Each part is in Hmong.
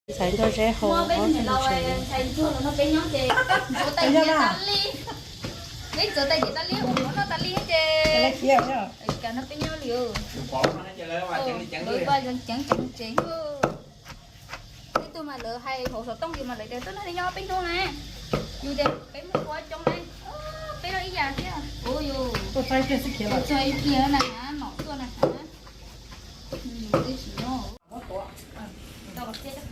Ntxhais Ntsuag Zeb hau ob tug ntxhais. Ntxuav tais ces tas li, peb ntxuav tais ces tas li, ua mov noj tas li ces cas no peb nyob li. Lawv ceev ceev tsev. Ib tug mas lawv hais hauv xov tooj yus mas lawv tias tuaj noj li nyob peb hnub na, yus tias peb mus ua coob na, peb noj ib yam thiab. Ua yus txog ib pliag na, nom tuaj na. Lub zeb,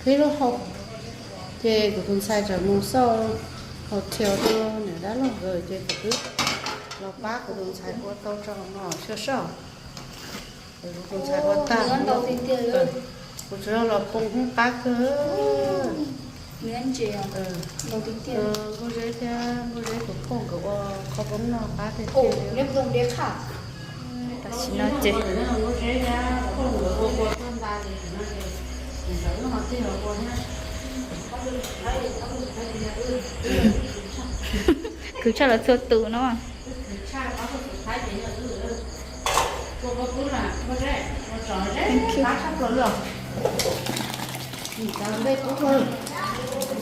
qhib lub hau, ces kuv tus ntxhais tseem mus xauj hotel rau niam dab laug nkawd ces kuv twb los pab kuv tus ntxhais ua tau tso no xwb soj. Kuv tus ntxhais ua tag, kuv tsuas yog los poo hnub qab kawg. Nkauj Zeb thiab Nkauj Zeb tus phauj nkawd ua qhov poob noj qab tiag tiag li. Tam sim no ces kwv tshaj lawv txhua tus no.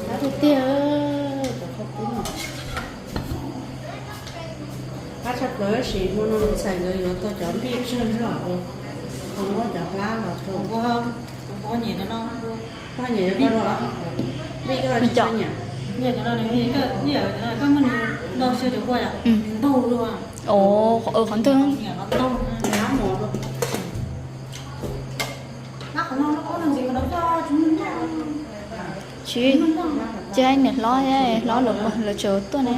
Qab tiag tiag, cov qhaub poob no. Qab tshaj plaws tab sis hmo no ntxhais nkawd yuav tau cov npij tsawg zog, muab cov hlab los rau. Poj niam, poj niam, npij coj tsis tau nyiam. Koj muab nws ntaug xyaw cov kua yom, nws ntaug luaj. Qhov ntaug, hlab mos. Tsis, ces niam hlob, hlob lawv tseem tuaj ne.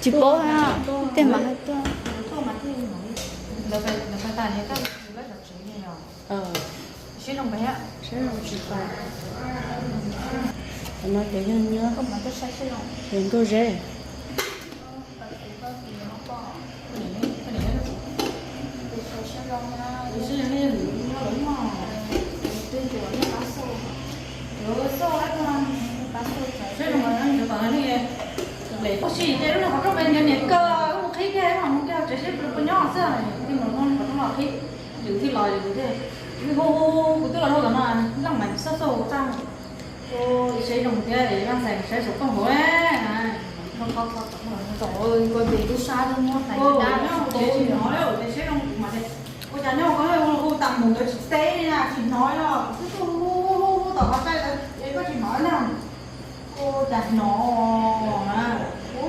Tsis paub, tej mam hais tuaj. Qhov no ces yog nyob, ces Nkauj Zeb. Lem tub si ces lub qhov rooj pem nkawd niam kawg mus qhib kiag mus kiag tsev seb puas nyob xwb, thiaj mus qhov rooj los qhib, yus thiaj los yus thiaj hu hu hu, kuv twb los rau tom no, leej mas xauj xauj txaj. Saib zoo thiab, leej ntxhais saib saum tooj hauv na. Koj ces tub sab twb muab hlais dab tsis hnov li, saib zoo mas. Ua cas nyob ko hu tas mus ntawd tsis teb li na, tsis hnov li os. Twb tuaj hu hu hu hu tom qhov tsaig ntawd es koj tsis hnov li na. Ua cas hnov na. Ua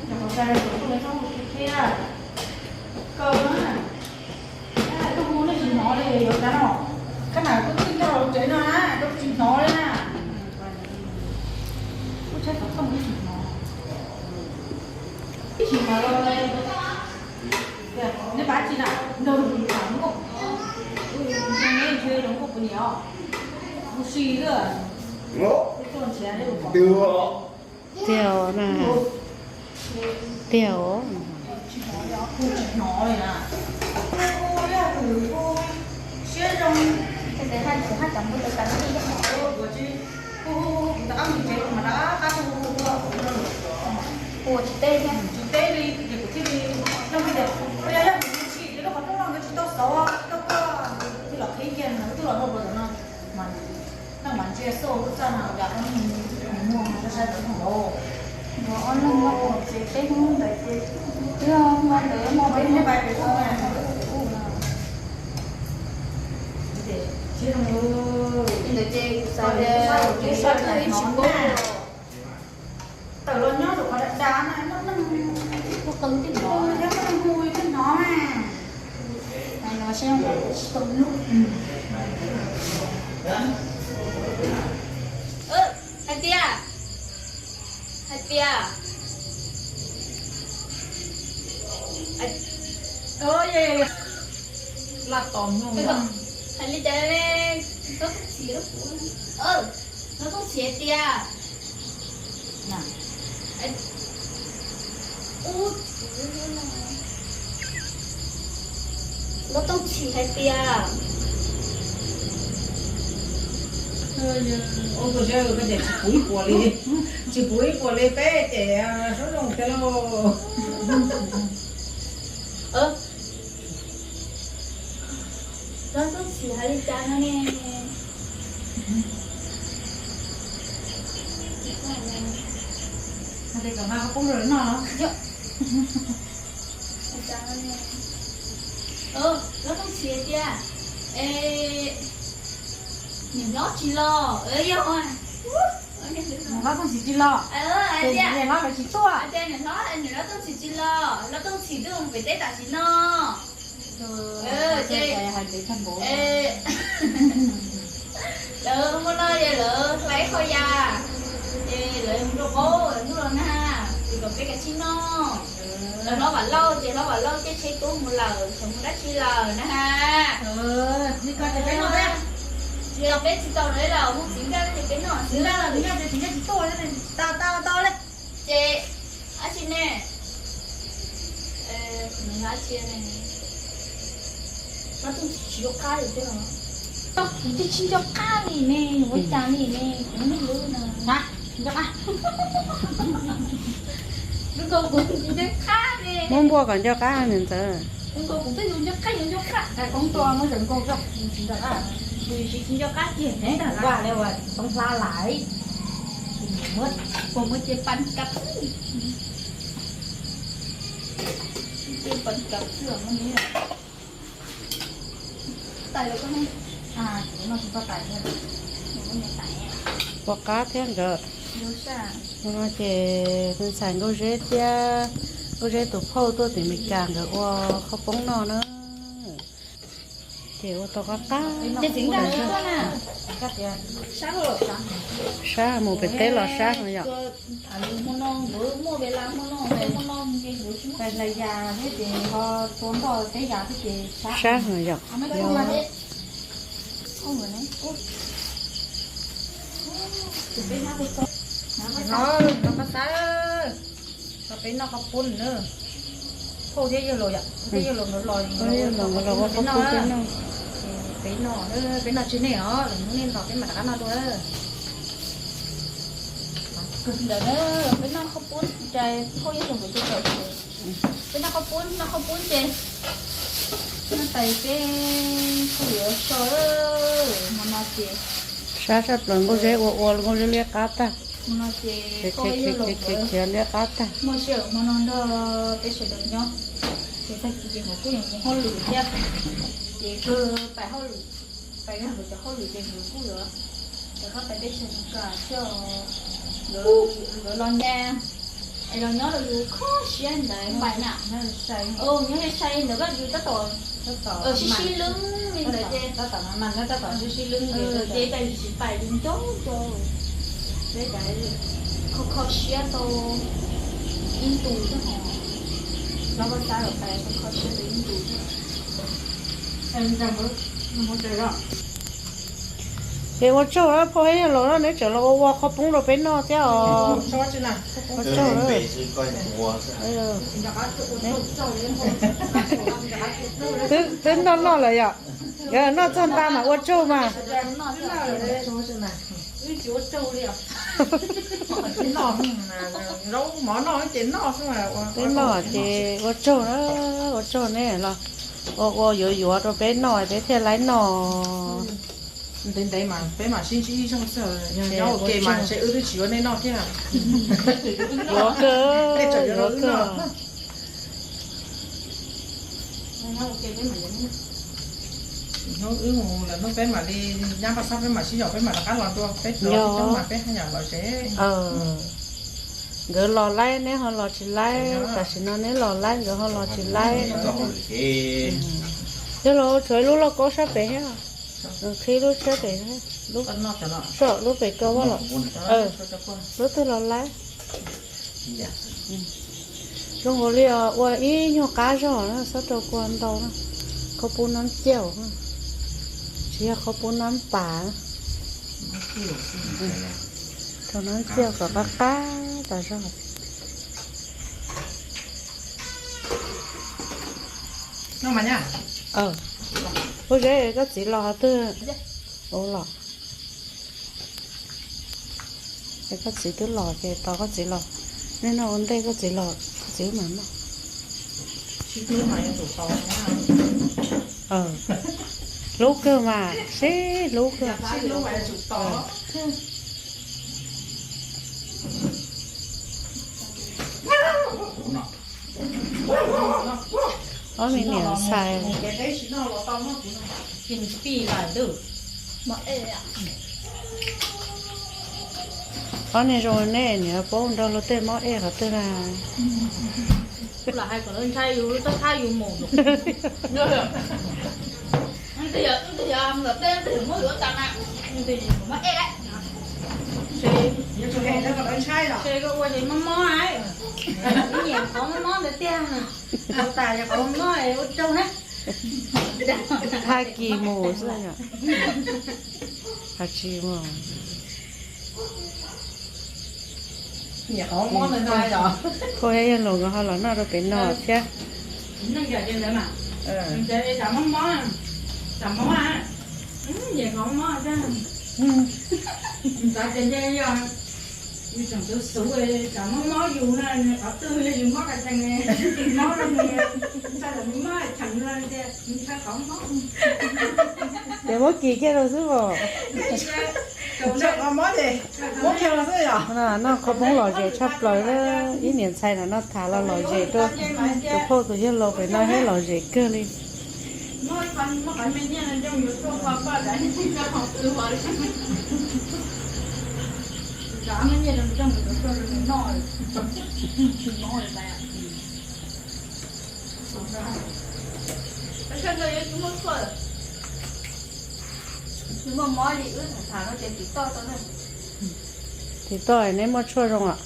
cas qhov tsaig ntawd tuaj me txhob hu thiab. Kaw na. Tuaj hu nej tsis hnov li yuav cas no. Kab nam koj twb nyob hauv tsev no na, koj tsis hnov li na. Ub, tshaib tom tooj ib tsis hnov. Ib tsis hnov li. Neb pab tsis na, nrog nws tham nkauj. Neb ntshe zoo nkauj puas niam os. Kuv si lawm. Tiag na. Tiag os. Tsis hnov li na. Siab zoo. Kuv tsis, kuv rov qab mus tsev mas rov qab hu hu hu hu. Ua tsis teb thiab, tsis teb li ces kuv thiaj li, yog tias, yog yog kuv tsis, ces lub qhov rooj no nkawd tsis tau xauv, tsis tau koj, kuv thiaj los qhib kiag na, twb los rau ntawm no mas. Leej mas ntsia xauj lub txaj no cas muag muag saib saib ntawd nkaus. Ob leeg nyob tsev peb hnub ntawd ces twb nyob ntawd muag peb hnub. Ntawd ces kuv xav tias kuv sab twb ib tsis paub. Tawm los nyob rau qhov dav dav na, noj neeg hu qw thiab hnov, thiab noj neeg hu thiab hnov na. Hais no seb tsis tau lub. Hais tias, hais tias, laj tos mloog, hais li cas ne? Koj tub txhim, koj tub txhim hais tias Lub Tooj Txhim hais tias, tsis pub ib puas li, tsis pub ib puas li peb ces sub zoo tiag lauj. Lub Tooj Txhim hais li cas no ne? Hais tias kom nqa qhov poob rau lawv noj los? Lub Tooj Txhim hais tias, es niam hlob tsis los, yog niam hlob Tooj Txhim tsis los, ces niam hlob lawv tsis tuaj. Niam hlob Tooj Txhim tsis los, hlob Tooj Txhim twb mus pem teb tam sim no. Ces lawv hmo no ces lawv hlais qhov yas, ces lawv mus rau qaub hnub los na, ces kom peb kav tsij noj. Lawv hlob Vam Lauj ces hlob Vam Lauj caij tsheb tub mus lawm, tsis mus dab tsi lawm na ha. Ces peb tsis tau lawv los mus txiv nkaj ces peb noj xwb. Tau tau tau li. Ces dab tsi ne? Dab tsi ne? Tsis nco qab li thiab no. Kuv twb tsis nco qab li ne, ua cas li ne, kuv muaj lub no. Tsis nco qab. Lub nkaus kuv tsis nco qab li. Muab npuaj kom nco qab niam ntxawm. Lub nkaus kuv twb yuav nco qab yuav nco qab. Koob tua muab tseem nkaus tso, tsis nco qab. Tsis nco qab kiag ne, vaj le uas toob hla lais. Puas muaj cia pan kab, cia pan kab xwb os. Pua qab thiab nkawd. Ces ntxhais Nkauj Zeb thiab Nkauj Zeb tus phauj tuaj tim Meskas nkawd ua qhov poob noj na. Ces ua tau qab qab. Sab mus pem teb los sab no yom. Sab no yom. Peb noj qhov poob na. Phauj thiab yawg laus yom, thiab yawg laus nkawd los, yawg laus nkawd los ua qhov poob peb noj. Peb noj, peb noj tsis nej os, lwm hnub nej los peb mam rov qab noj dua. Ntawd peb noj qhov poob, phauj yawg laus nkawd tuaj txog, peb noj qhov poob, noj qhov poob ces noj tas peb kuj yuav so, hmo no ces sab sab plaws Nkauj Zeb ua ua Nkauj Zeb liab qab tag. Khiav liab qab tag. Muaj sij hawm hmo no nrog peb sawv daws nyob, ces tag kis ces nkawd kuj yuav mus hauj lwm thiab, ces kawg pais hauj lwm, pais nkawd cov hauj lwm ces nkawd kuj yuav rov qab pais teb chaws Meskas thiab. Nkawd los nyob, es los nyob rau yus kho siab ntawd pais na. Nyob sai sai ntawd yus tab tom sib sib lwb li ntawd ces, ces cas yus tsis pais li ncauj ncauj, peb cas kho kho siab tau ib ntus xwb hos. Los pais kho kho siab tau ib ntus xwb. Ces ua tsaug phauj thiab yawg laus, neb tseem los ua ua qhov poob rau peb noj thiab os. Ua tsaug. Twb noj noj lawm yom. Noj txog nta mas ua tsaug mas. Peb noj ces ua tsaug na, ua tsaug nej los ua ua yuav yuav rau peb noj peb thiaj laib noj. Ntev ntev mas peb mam sib ntsib ib zaug xwb, yog nyob ua ke mas ntshe wb twb tsis yuav nej noj thiab. Yuav kawg, yuav kawg. Hnub wb mus lawm hnub peb mam li nyab paj xab peb mam sib yaum peb mam rov qab los dua peb cov coob mas peb haj yam los tsev. Nkawd los laib neb ho los tsis laib, tam sim no neb los laib nkawd ho los tsis laib. Yog los tshuav ib lub lauj kaub sab pem thiab, qhib lub sab pem, lub pem koj los, lub twg los laib. Zoo nkaus li ua ib nyuag qab zog na, xob rau kua ntau na, qhov pub nab ciaj, tsis yog qhov pub nab pas, rau nab ciaj kom qab qab. Tas zog. Ua zeb koj txiv los twg? Ua los. Es koj txiv twb los ces tos koj txiv los. Nej noj ua ntej koj txiv los koj txiv mam noj. Hlub kawg mas, sib hlub kawg. Ob me niam ntxhais. Ob niag zoo nej niam paub nrog luag tej mob ej qhov twg na. Kuv lam hais kom lawv ntshai yus lub txoj thab yus mus. Ntawm tej ntawm muab yuav tas na, ntawm muab ej lawm. Ces koj ua ces mob mob, ib nyiam qhov mob mob ntawd tiag. Ua tas yog qhov mob ua tsaug na. Tag kis mus xwb yom. Tsis mus. Koj yog los nkawd ho los noj rau pem no thiab. Tsam mob mob, tsam mob, tsam mob, tsam mob, yog, yus tseem tus xub tsam mob mob yus na, qhov twg yog yus mob ka cheem, mob, ntshai los mob cheem no tias ntshai qhov mob. Ces muab kis kiag rau xwb os. Noj qhov poob lom zem tshaj plaws, ib niam ntxhais no noj tas los lom zem rau tus phauj tus yawg laus pem no thiab lom zem kawg li. Tim toj neb muaj tshuaj zoo os.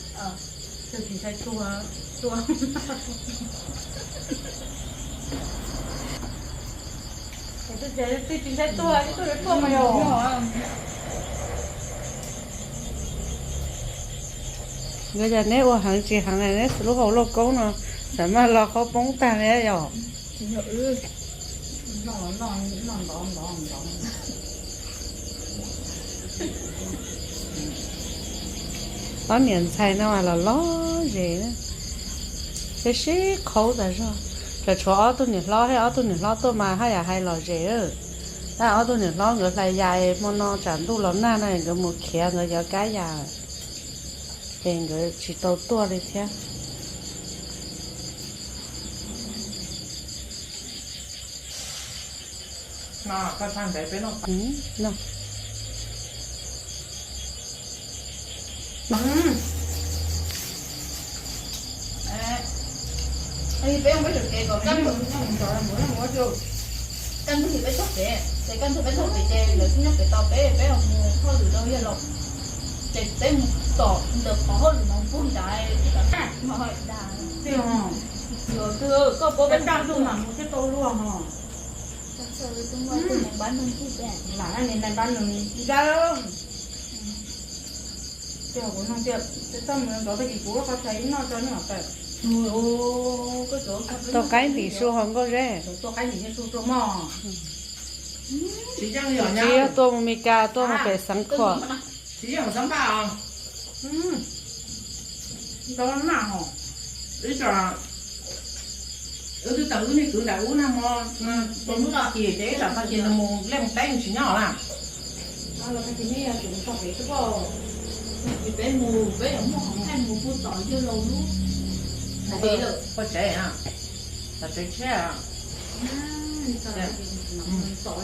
Nkawd cas neb ua heev tsis heev, neb lub hauv lauj koob no xam maj los qhov poob tag li yom. Ob niam ntxhais no mas los lom zem, sib sib qhaub tas zog. Tseem tshuav ob tug niam hlob thiab, ob tug niam hlob tuaj mas haj yam hais lom zem. Tab ob tug niam hlob nkawd hlais yas, hmo no tsam ntuj los nag no nkawd mus khiav nkawd cov kab yas, ces nkawd tsis tau tuaj li thiab. Peb mus peb txoj kev kom kab ntug, kab ntug peb txoj kev, ces kab ntug peb txoj kev ces lawv twb nyob pem tau peb, peb mus hauj lwm rau yawg laus, ces peb mus tom ntawm qhov hauj lwm no puag nrad, twb tom nag, koj puas peb tau luag os. Lam nai npab nws ntag. Ces kuv nug tias, txhob mus ntxov tag kis kuv qhov tshais ib noj tso nws mam tawm. Tau qaib ntim su hauv nkauj zeb. Tau qaib ntim su rau mog. Tsis yog tuaj mus Mes Kas, tuaj mus pem Xeev Khuam. Tsis yog Xeev Npaj os. Ntau naj hos. Ib tsam wb twb tawm wb niag kwv nram ub nag hmo, tus hnub no ces ces ib tsam tag kis nws mus liaj mus teb nws tsis nyob na. Tag kis nej yuav tsum txog pem xwb pob. Ces peb mus peb yuav muaj qhov thaij mus puag tom yawg laus lub tsev lawm. Puag tsev, tom tsev tshiab. Neb txhob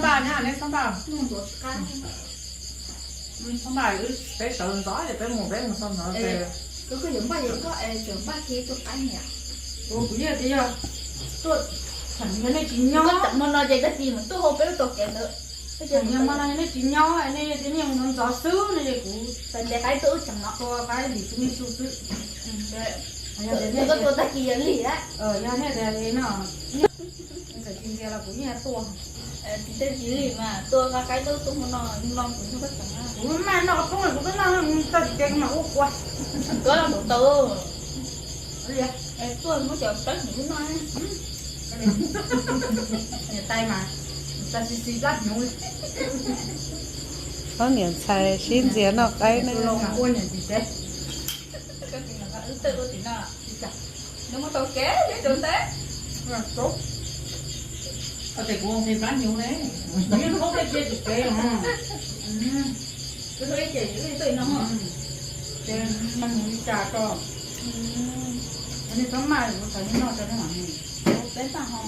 npaj na, neb txhob npaj. Neb txhob npaj, peb sawv ntxov ces peb mus, peb mus txog ntxov ces. Kuv yog tias yog tuaj, yog nej tsis nyob, yog hmo no yog nej tsis nyob, nej tias nej mus ntxov xwb no ces kuv tua qaib ntim su nej su xwb. Yog nej tias li no, txawm tsis ntxias los kuv yeej tuaj. Tsis tej tsis li mas tua nqa qaib tau tuaj hmo no, no kuv nrog koj tseem na. Kuv maj noj poob kuv twb noj txog tsis ces kuv mam ua kua. Koj los tau tau. Tuaj muab cov plab hnyuv noj. Niam tais mas, tais xis xis plab hnyuv li. Ob niam ntxhais sib ntxias noj qaib ne. Ua niam tsis tsev. Koj tsis nqa wb tawm ua tim no. Nws muaj tau kev nyob rau ntawd. Tes kuv nqis plab hnyuv ne, kuv yeej hlub koj cia tsis kev os. Ces no mus li cas ko. Cov niag txhob maj kuv txhais niag noj rau nej mam mus. Peb pab ho,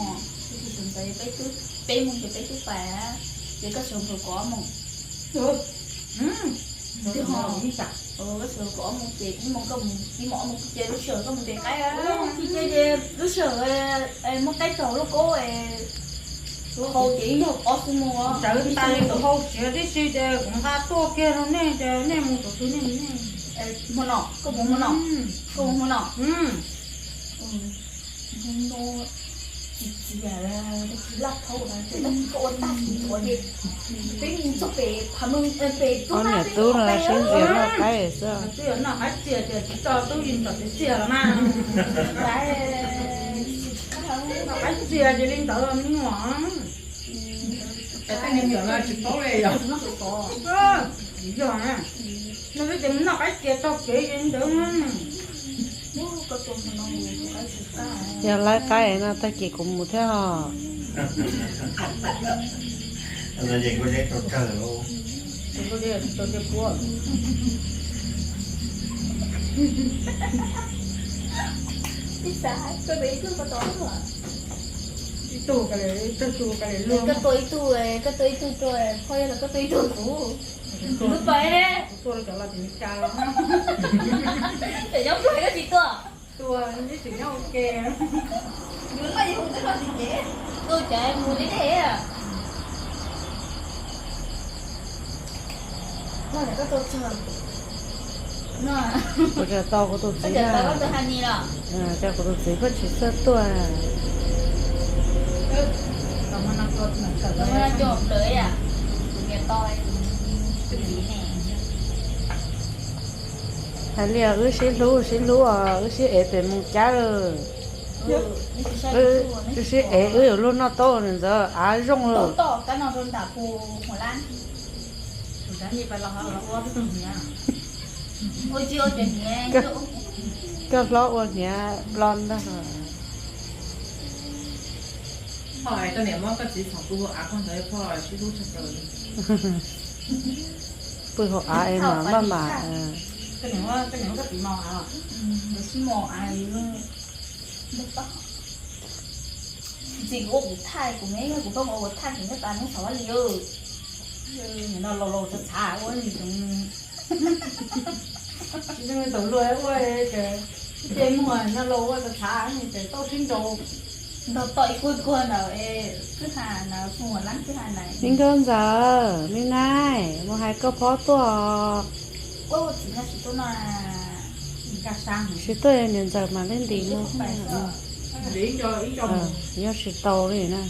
tus ntawd peb twb, peb mus ces peb twb pais, ces koj sawv nkaus kaum ob moos. Koj sawv kaum ob moos ces ib moos koj mus, ib moos ob moos kuv ces lub sij hawm koj mus ntes qaib. Lub sij hawm muab qaib tso lub kaub, hau ces ib nyuag ob xuab moos. Sawv tas tus hau siav tib si ces kuv nqa tuaj kiag rau nej ces nej mus tus twg nej mus. Hmo no, koj mus hmo no, koj mus hmo no. Tsis txias, tsis laj thaub na, ces tab sis koj ua tag tsis thuav ces peb mus txog pem phav, pem tub na, niam tub no sib ntxias noj qaib xwb. Twb yog noj qaib txias ces tsis tso tub li ntawd txias los mas. Noj qaib txias ces li ntawd me nyuam. Tej me nyuam no tsis paub li yog. Yog na, no peb ces noj qaib txias txog kev li ntawd. Yog lawv qaib no tag kis kuv mus thiab os. Ib tug, koj tua ib tug, koj tua ib tug tua, phoj yog los koj tua ib tug kuv. Kuv pais ne. Kuv tua rau cov los tsis cas los. Cov nyob pluag koj tsis tua. Tua ib tug nyob ua ke. Yus noj yus hu twb noj tsis cev. Tua cov mus li dej. Koj tua tsawg? Kuv tsis tau kuv tus txiv na. Koj tsis tau koj tus ha ni los? Ces kuv tus txiv koj tsis txawj tuaj. Hais li wb sib hlub sib hlub os, wb sib ev pem mus cab lawm. Wb sib ev wb yuav luag noj tau ntawd av zoo lawm. Koj hlob ua hniav nplog ntag. Koj niam muab koj txiv txhom pw hauv av koj ntawd phoj sib hlub tshaj plaws. Pw hauv av es mam maj mam. Ntxim kuv ua kuv thaij, kuv me kuv pheej ua kuv thaij kuv nyob tas nub xav li. No laus laus txhav txhav ua li tseem tsis tau luag ua ces muag no laus ua txhav txhav ces tau sib nraus. Nrog tom ib kuag kuag ntawd es kwj ha ntawd kuj ua lab kwj ha ntawd. Me nkauj ntxawm, me naib, mus hais koj phob tuaj. Tsis tuaj, niam ntxawm mam li ntim mus. Nyob tsis tau li na.